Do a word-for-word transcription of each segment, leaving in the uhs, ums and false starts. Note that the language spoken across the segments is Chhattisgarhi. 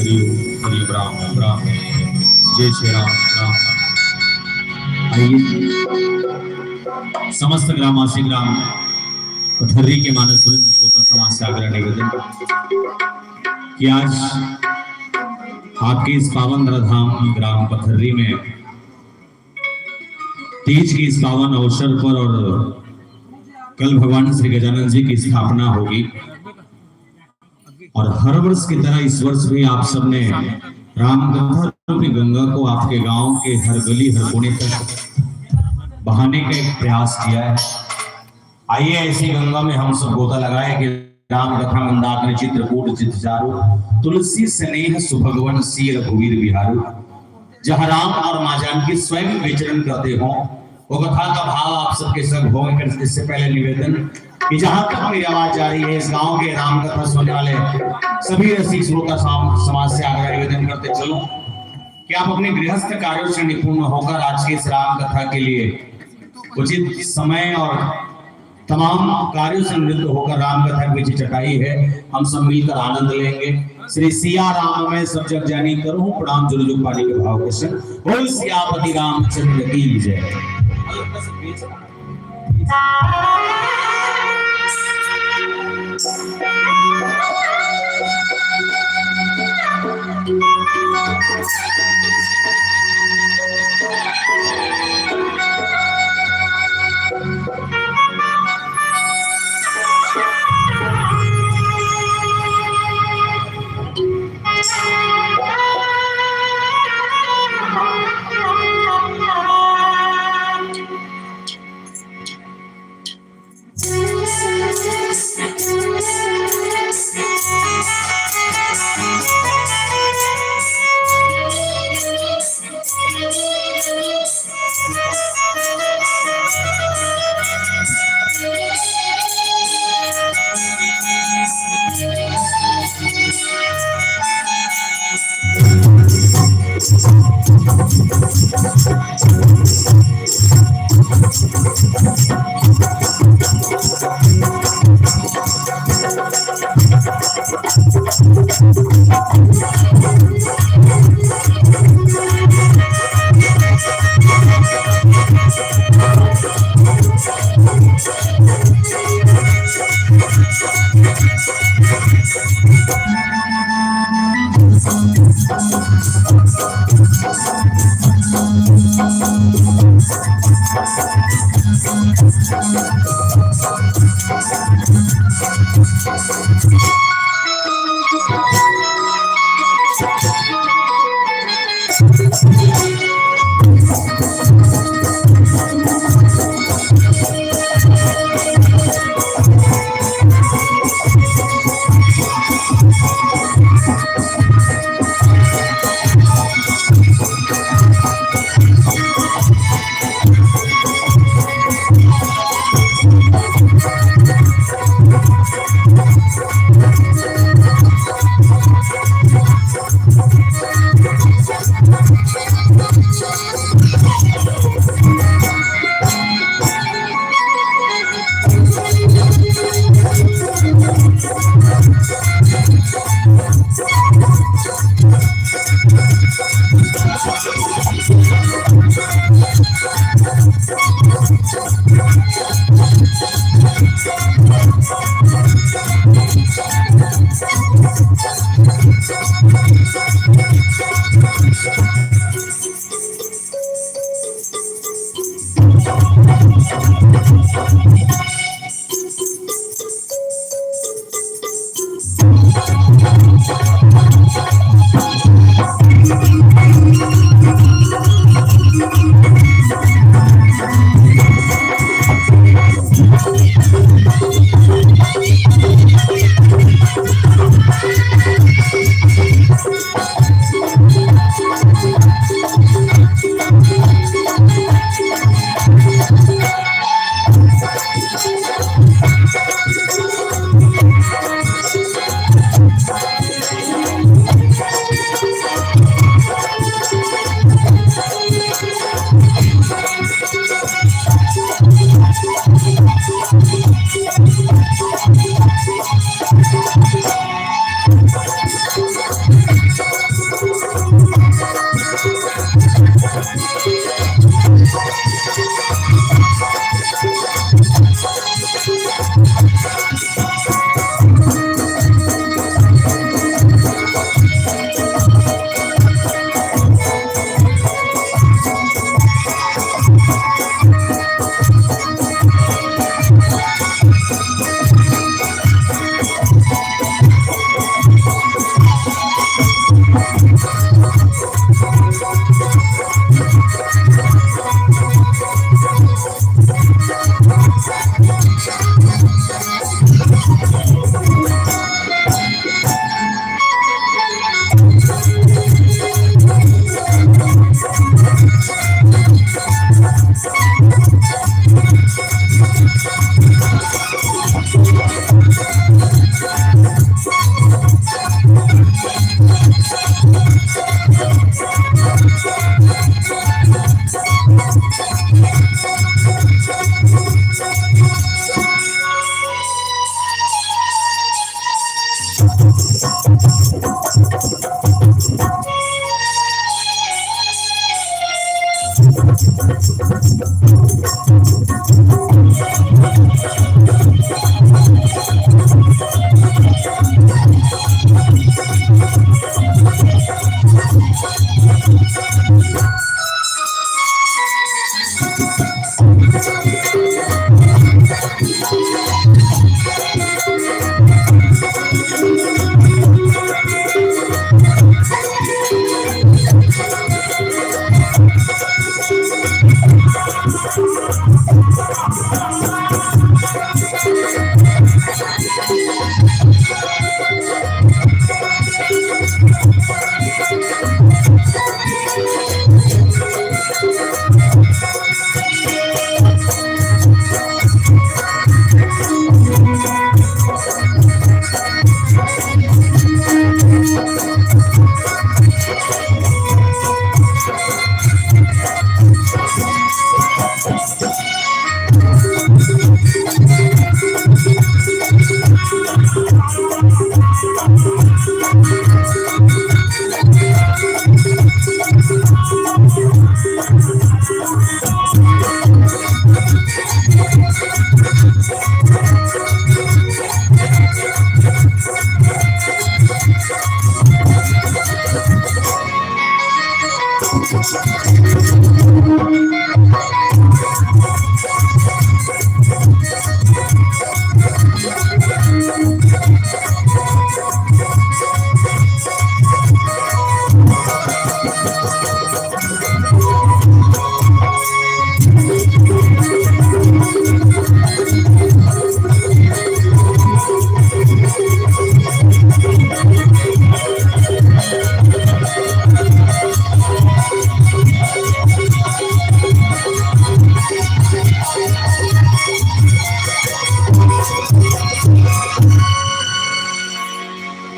हरि ओम, हरि ओम, राम राम। जय श्री राम। राम। आइए, समस्त ग्रामवासी ग्राम पथर्री के मानस वृंद, श्रोता समाज से आग्रह निवेदन कि आज आपके इस पावन धाम ग्राम पथर्री में तीज के इस पावन अवसर पर और कल भगवान श्री गजानन जी की स्थापना होगी और हर वर्ष की तरह इस वर्ष भी आप सबने राम कथा रूपी गंगा को आपके गांव के हर गली हर कोने तक बहाने का एक प्रयास किया है। आइए, ऐसी गंगा में हम सब गोता लगाएं कि राम कथा मंदाकिनी चित्रकूट चित चारु, तुलसी स्नेह सुभगवन सी रघुवीर बिहारु। जहाँ राम और माँ जानकी स्वयं विचरण करते हों, वो कथा का भाव आप सबके संग हो। एक इससे पहले निवेदन कि जहाँ तक मेरी आवाज जा रही है, इस गांव के राम कथा सुनने वाले सभी रसिक श्रोता साम-, समाज से आग्रह निवेदन करते चलूं कि आप अपने गृहस्थ कार्यों से निपुण होकर आज के इस राम कथा के लिए उचित समय और तमाम कार्यों से निवृत्त होकर राम कथा के बीच चटाई है, हम सब मिलकर आनंद लेंगे। श्री सिया राम में सब जग जानी, करूँ प्रणाम जुग जुग पानी के भाव के संग। बोल सियापति रामचंद्र की जय।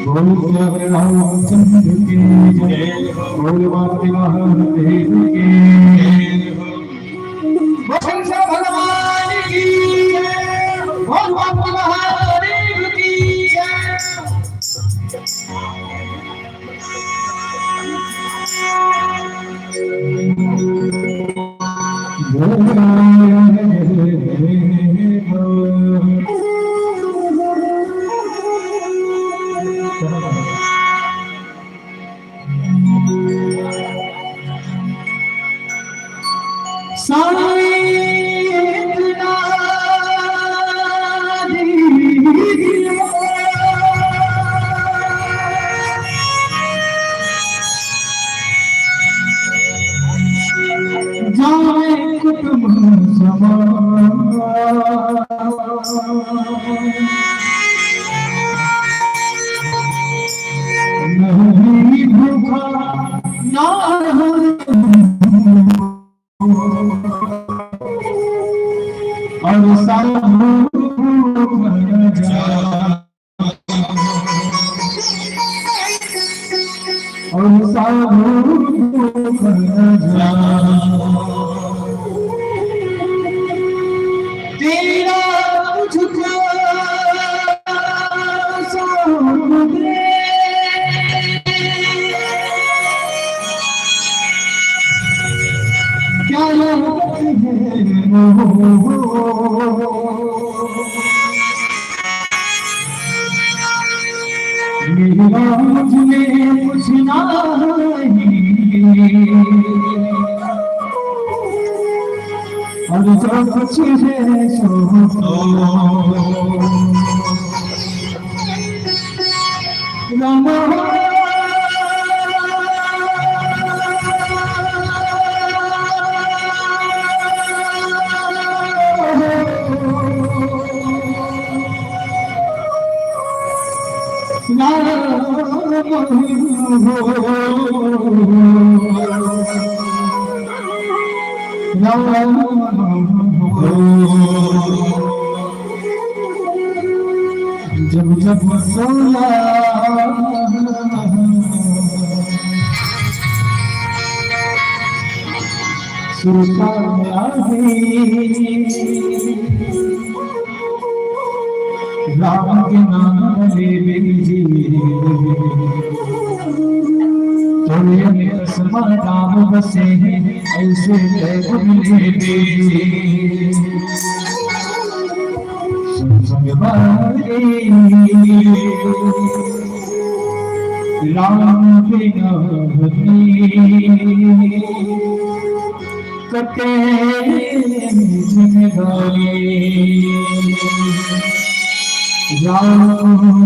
बोल श्री रामचंद्र की जय, बोल बांके महादेव की जय, बोल शंकर भगवान की जय, बोल बांके महादेव की जय। जाने कुटुंब समाज, नहीं भूखा ना और साधु और साधु तेरा मुझको सौंप दे। क्या लगती है मोह? मेरा मुझे कुछ नहीं, और जो कुछ है सो जब जब सोया सुरता में आ गई, राम के नाम ले जी। राम बसे ऐसे कैगुन ले बेटी। सुन सुन बारी राम बिना कटे जिनगानी। राम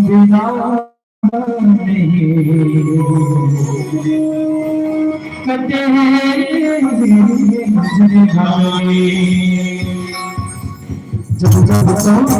बिना नहीं कटे जिनगानी। जब जब तोला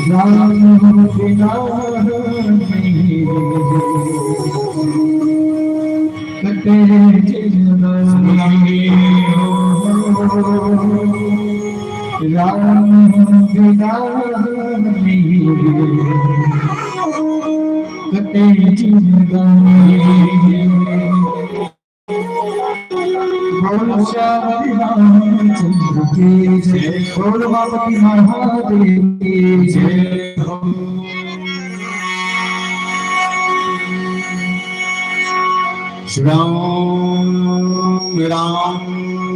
राम बिना नहीं कटे जिंदगानी। राम बिना नहीं कटे जिंदगानी। बोल श्याम रामचंद्र की जय, बोल पार्वती महादेव की जय। श्री राम राम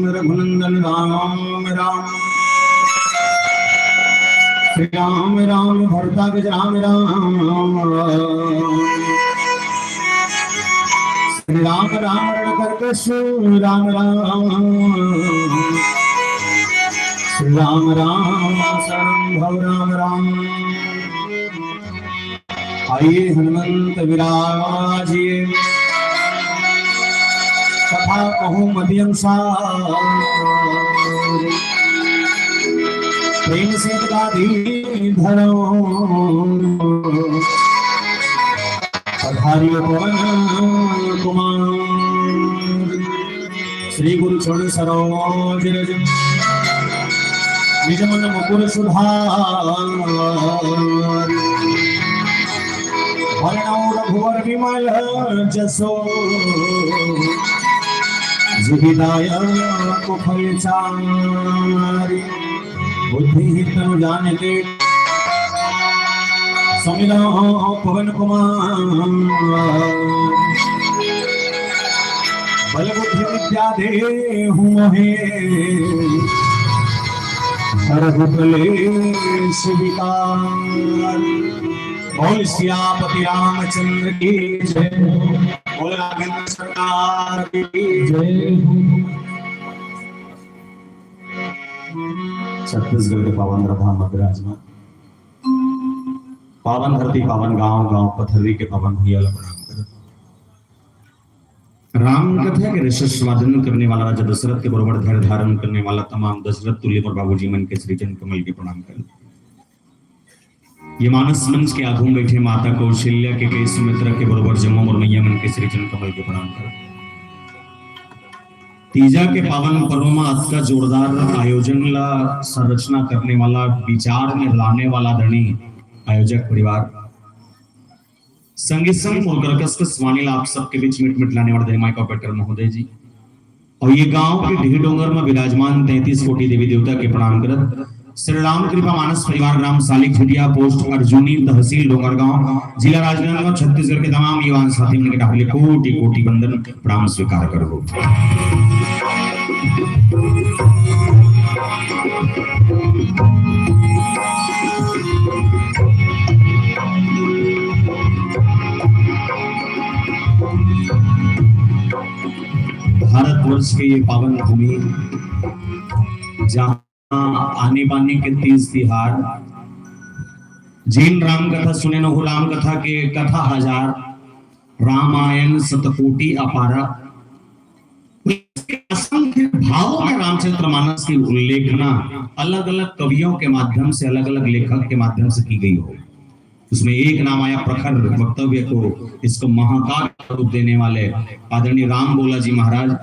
रघुनंदन राम राम, श्री राम राम भरता गज राम राम, श्री राम राम रणकरकश राम राम, श्री राम राम शंभव राम राम। आइए हनुमंत विराजिए, कथा कहूँ मति अनुसार। प्रेम से गादी धरो, पधारियो पवन कुमार। श्री गुरु चरण सरोज रज, निज मन मुकुर सुधार। वरणौ रघुवर विमल जसो, जिहि दायक फल चारि। बुद्धिहीन तनु जानिके, सुमिरौं पवन कुमार। बल बुद्धि विद्या देहु मोहे, हरहु कलेश विकार। बोल सियापति रामचंद्र की जय। बोल राघवेंद्र सरकार की जय। छत्तीसगढ़ के पावन रथा म विराजमान, पावन धरती, पावन गांव, गांव पथर्री के पावन भुइयां ला प्रणाम करत। राम कथा के रसस्वादन करने वाला राजा दशरथ के बरोबर धैर्य धारण करने वाला तमाम दशरथ तुल्य मोर बाबूजी मन के श्री चरण कमल के प्रणाम करत। ये मानस मंच के आगू में बैठे माता कौशल्या के, के सुमित्रा के बरोबर जम्मो मोर मैया मन के श्री चरण कमल के प्रणाम करत। तीजा के पावन पर्व में अतका जोरदार आयोजन ला संरचना करने वाला, विचार में लाने वाला धनी आयोजक परिवार, संगे संग मोर करकस के स्वामी ला आप सबके बीच मिट मिट लाने वाले धनी माइक ऑपरेटर महोदय जी, और ये गांव के ढीह डोंगर में विराजमान तैंतीस कोटि देवी देवता के प्रणाम करत, श्री राम कृपा मानस परिवार, ग्राम सालिक झुटिया, पोस्ट अर्जुनी, तहसील डोंगरगांव, जिला राजनांदगांव, छत्तीसगढ़ के तमाम युवा साथी मन के डाहर ले कोटि कोटि वंदन, प्रणाम स्वीकार करहु। वर्ष के ये पावन भूमि, जहाँ आने बाने के तीज तिहार, जिन राम कथा सुने न हो, राम कथा के कथा हजार, रामायण शतकोटि अपारा, असंख्य भावों में रामचरितमानस की उल्लेखना अलग अलग कवियों के माध्यम से, अलग अलग लेखक के माध्यम से की गई हो। उसमें एक नाम आया प्रखर वक्तव्य को, इसको महाकाव्य का रूप देने वाले आदरणीय राम बोला जी महाराज,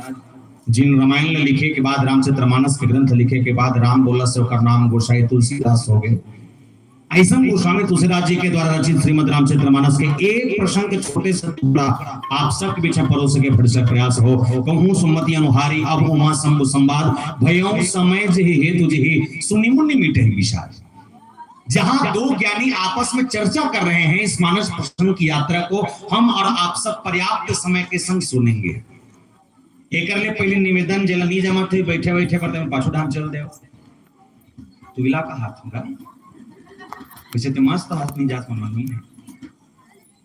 जिन रामायण लिखे के बाद, रामचरितमानस के ग्रंथ लिखे के बाद राम बोला से ओकर नाम गोसाई तुलसीदास हो गए। ऐसा गोस्वामी तुलसीदास जी के द्वारा रचित श्रीमद रामचरितमानस के एक प्रसंग के छोटे से टुकड़ा आप सबके बीच में परोसे के भरसक प्रयास हो। कहूँ सुमति अनुहारी अब उमा शंभु संवाद, भयउ समय जहि हेतु जहि सुनि मुनि मिटे विषाद। जहाँ दो ज्ञानी आपस में चर्चा कर रहे हैं इस मानस प्रसंग की यात्रा को, हम और आप सब पर्याप्त समय के संग सुनेंगे। एकर ले पहले निवेदन, जेला नहीं जमत हे, बैठे बैठे बर्तन पाछू धाम चल दे। तू इला का हाथ होगा, वैसे तो मस्त हाथ नहीं जात मन मालूम है।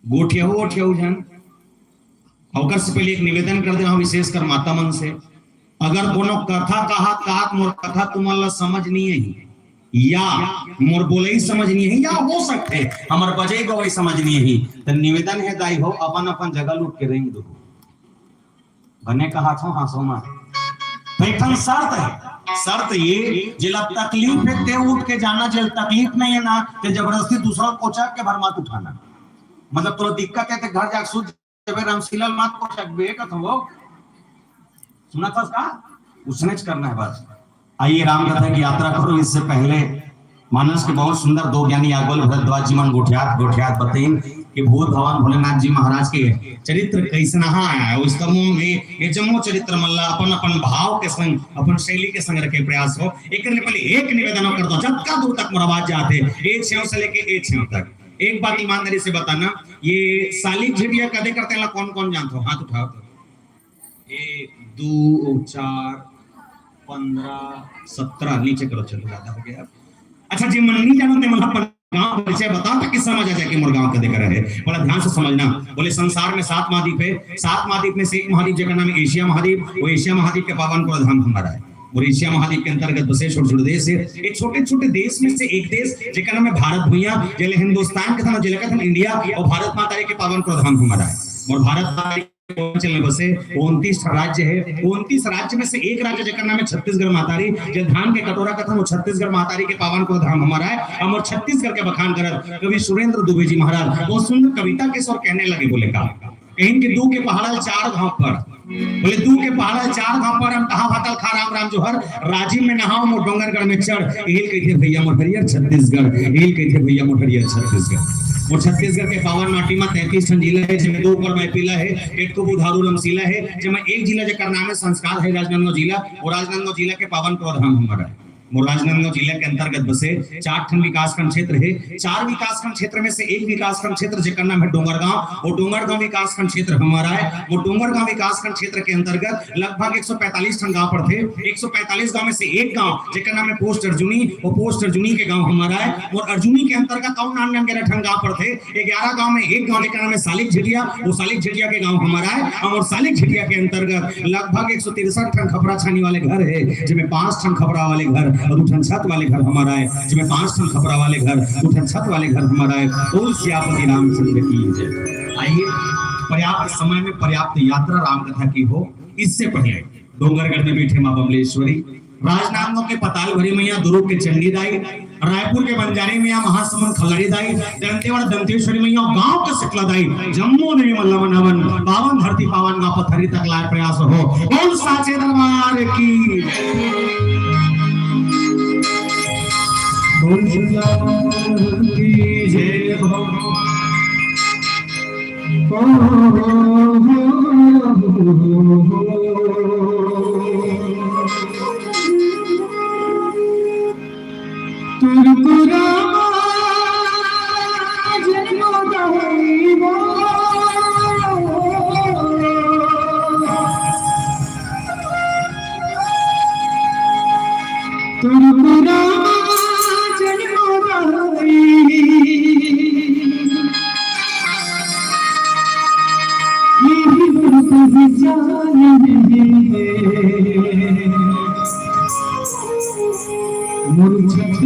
गोठियाऊ गोठियाऊ झन। ओकर से पहले एक निवेदन कर दे, विशेषकर माता मन से, अगर कोनो कथा कहात कहात मोर कथा तुमन ला समझ नहीं आई, या मोर बोलई समझ नहीं आई, या हो सकथे हमर बजई गवई समझ नहीं आई, त निवेदन है दाई हो, अपन अपन जगह लुट के रेंग दो। बने कहात हो, हाँसो मत। तो एक ठन शर्त है, शर्त ये, जेला तकलीफ है ते उठ के जाना, जेला तकलीफ नहीं है ना, ते जबरदस्ती दूसरा कोचक के भर मत उठाना। मतलब तोला दिक्कत है ते घर जाके सूत जबे, रामशीला मत कोचक बे कथो। सुना था उसका? उसने करना है बस। आइए राम कथा की यात्रा करो। इससे पहले मानस के बहुत सुंदर दो ज्ञानी याज्ञवल्क्य भरद्वाज जी मन गोठियात गोठियात बतेन कि भूत भगवान भोलेनाथ जी महाराज के चरित्र कैसनहा आय, उसका मुंह में ये जम्मो चरित्र मन ला अपन अपन भाव के संग, अपन शैली के संग रखे प्रयास हो। एक ने पहले एक निवेदन कर दो, जतका दूर तक मोर आवाज जाथे, ए छेव से लेके ए छेव तक, एक बात ईमानदारी से बताना, ये सालिक झिटिया कदे करथे ला कौन कौन जानथो? हाथ उठाओ तो। एक, दो, चार, पंद्रह, सत्रह, नीचे करो, चलो, ज्यादा हो गया। अच्छा, जे मन नहीं जानो, ते मन अपन गांव परिचय बता, ताकि समझ आ जाए कि मोर गांव कदे करा है। बड़ा ध्यान से समझना। बोले, संसार में सात महाद्वीप है, सात महाद्वीप में से एक महाद्वीप जेकर नाम है एशिया महाद्वीप, वो एशिया महाद्वीप के पावन को धाम हमारा है। और एशिया महाद्वीप के अंतर्गत बसे छोटे छोटे देश है। ये छोटे छोटे देश में से एक देश जेकर नाम है भारत भुइया, जेले हिंदुस्तान के था, जेले का था इंडिया, और भारत माता के पावन को धाम हमारा है। और भारत माता चले बसे उनतीस राज्य है। उनतीस राज्य में से एक राज्य जेकर नाम है छत्तीसगढ़ महतारी, जे धान के कटोरा कथन, वो छत्तीसगढ़ महतारी के पावन को धाम हमारा है। हम और छत्तीसगढ़ के बखान करत कवि सुरेंद्र दुबे जी महाराज वो सुंदर कविता के स्वर कहने लगे, बोले का, कहीं के दू के पहाड़ा चार घाव पर, बोले दू के पहाड़ा चार घाव पर हम कहा भातल खा राम राम जोहर, राजिम में नहाओ मोर डोंगरगढ़ में चढ़, एल कहिथे भैया मोर हरियर छत्तीसगढ़, एल कहिथे भैया मोर हरियर छत्तीसगढ़। मोर छत्तीसगढ़ के पावन माटी में तैंतीस ठन जिला है, जेमे दो ऊपर में पीला है, टेटको बुधारू रमसीला है, जेमे एक जिला जेकर नाम है संस्कार है राजनांदगांव जिला, और राजनांदगांव जिला के पावन को धाम हमारा है। मोर राजनांदगांव जिला के अंतर्गत बसे चार ठन विकासखंड क्षेत्र है। चार विकासखंड क्षेत्र में से एक विकासखंड क्षेत्र जेकर नाम है डोंगरगांव, वो डोंगरगांव विकासखंड क्षेत्र हमारा है। वो डोंगरगांव विकासखंड क्षेत्र के अंतर्गत लगभग एक सौ पैंतालीस ठन गांव पड़थे। एक सौ पैंतालीस गांव में से एक गांव जेकर नाम है पोस्ट अर्जुनी, वो पोस्ट अर्जुनी के गांव हमारा है। और अर्जुनी के अंतर्गत और नान नान ग्यारह ठन गांव पड़थे। ग्यारह गांव में एक गांव जेकर नाम है सालिक झिटिया, वो सालिक झिटिया के गांव हमारा है। और सालिक झिटिया के अंतर्गत लगभग एक सौ तिरसठ ठन खपरा छानी वाले घर है, जेमे पांच ठन खपरा वाले घर और दू ठन छत वाले घर हमारा है, जेमे पांच ठन खपरा वाले घर, दू ठन छत वाले घर हमारा है। बोल सियापति रामचंद्र की जय। आइए, पर्याप्त समय में पर्याप्त यात्रा राम कथा की हो। इससे पहले डोंगरगढ़ में बैठे माँ बमलेश्वरी, राजनांदगांव के पताल भरी मैया, दुर्ग के चंडी दाई, रायपुर के बंजारी मैया, महासमुंद खलड़ी दाई, दंतेवाड़ा दंतेश्वरी मैया, गांव के शीतला दाई, जम्मो देवी मल्ला मनावन, पावन धरती पावन गांव पथरी तक लाए प्रयास हो। बोल साचे दरबार की, बोल की जय हो।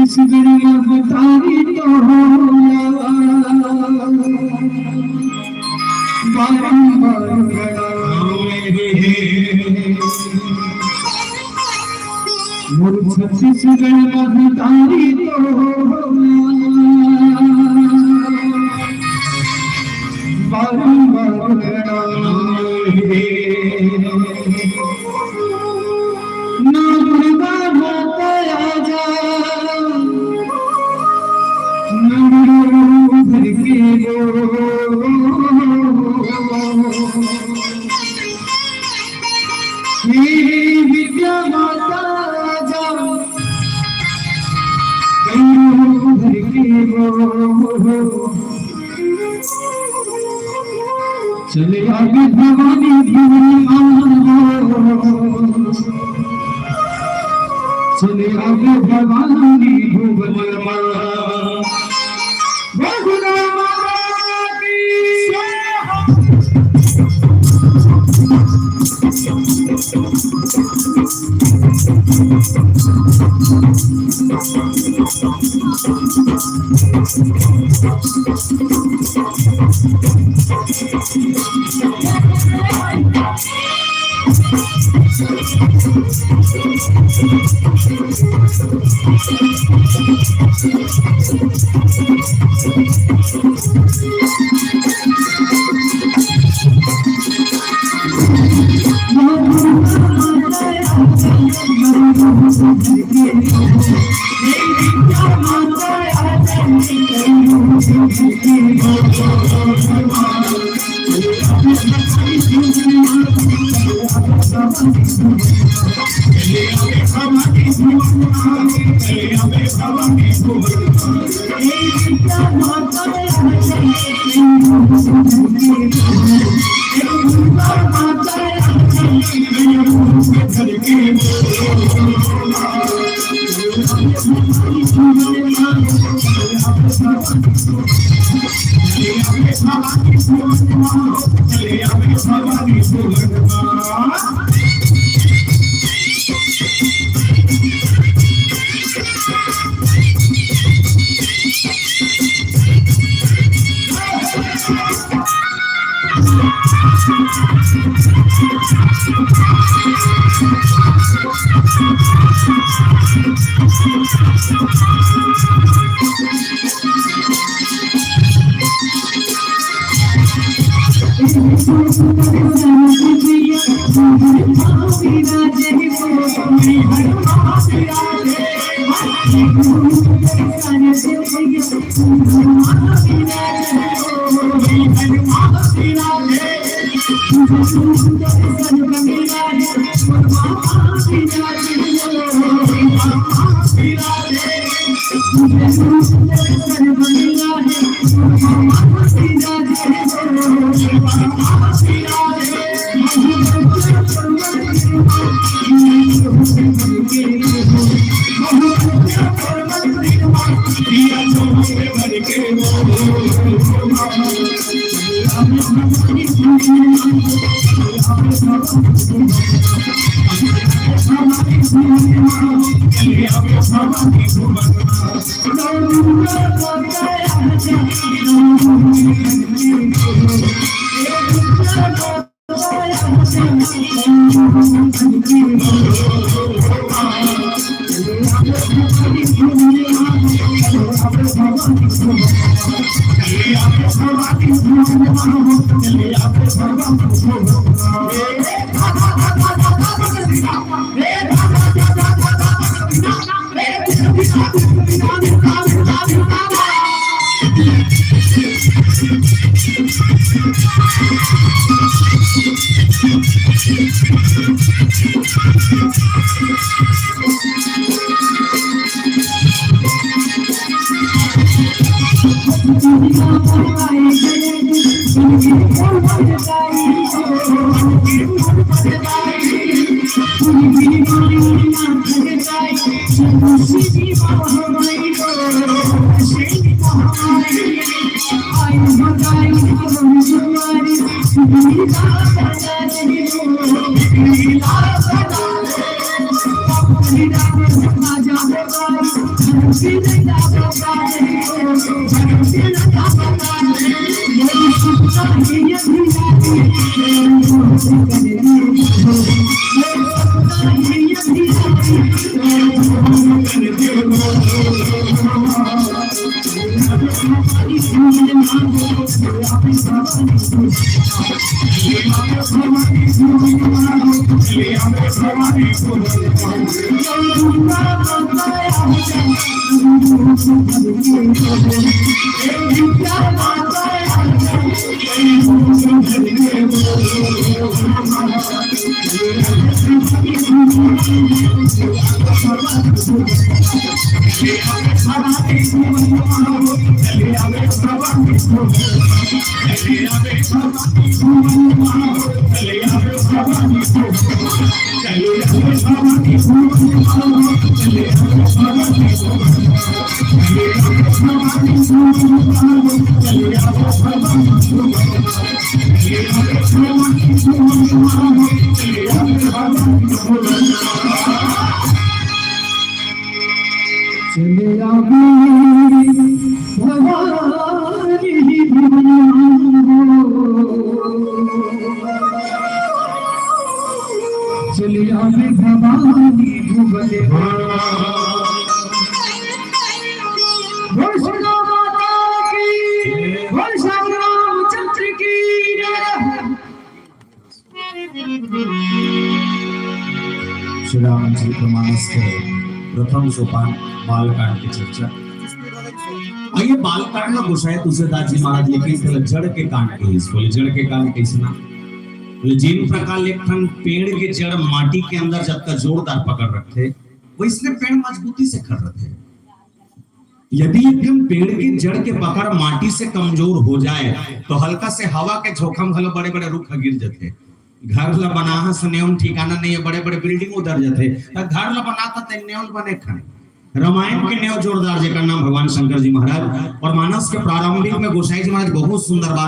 छत्तीसगढ़ महतारी तोला बारंबार प्रणाम हे। मोर छत्तीसगढ़ महतारी तोला बारंबार प्रणाम हे। ना दुर्गा माता आजा, ना दुर्गा माता आजा। हे विद्या माता आजा, कई रूप धर के वो। चले आगे भवानी भुवन माँ। चले आगे भवानी भुवन माँ। भगवान माता की जय हो। श्री रामचरितमानस के प्रथम सोपान बालकांड की चर्चा। आइए, बालकांड में गोसाई तुलसीदास जी महाराज लिखे थे जड़ के कांड के, इसको ले जड़ के कांड कैसे ना, बोले, जिन प्रकार एक ठन पेड़ के जड़ माटी के अंदर जब तक जोरदार पकड़ रखे, वैसने पेड़ मजबूती से खड़ रखे। यदि एक ठन पेड़ के जड़ के पकड़ माटी से कमजोर हो जाए, तो हल्का से हवा के झोंका में घलो बड़े-बड़े रुख गिर जथे। घर ला बनाहस, नेव ठिकाना नहीं है, बड़े-बड़े building उधर जथे। त घर ला बनाता ते नेव बने खने। रामायण के नेव जोरदार, जेकर नाम भगवान शंकर जी महाराज। और मानस के प्रारंभिक में गोसाई जी महाराज बहुत सुंदर बात